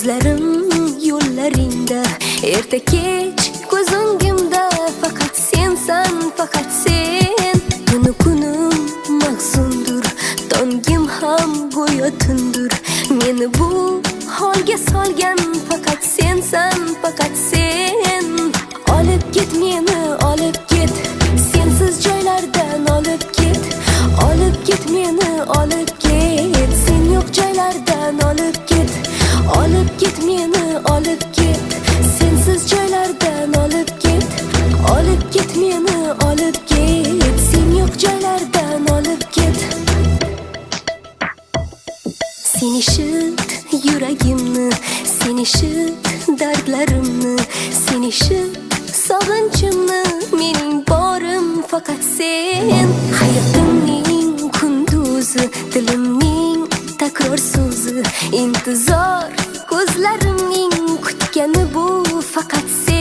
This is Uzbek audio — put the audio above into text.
Ko'zlarim yo'llaringda, erta kech ko'z o'ngimda faqat sensan, faqat sen. Tunu kunim mahzundur, tongim ham go'yo tundur. Meni bu holga solgan faqat sensan, faqat sen. Olib ket meni, olib ket, sensiz joylardan olib ket. Olib ket meni, olib ket, sen yo'q joylardan olib ket. Olib ket meni, olib ket, sensiz joylardan olib ket. Olib ket meni, olib ket, sen yo'q joylardan olib ket. Sen eshit yuragimni, sen eshit dardlarimni, sen eshit sog'inchimni, mening borim faqat sen. Hayotimning kunduzi, dilimning takror so'zi, intizor ko'zlarimning kutgani bu faqat sen.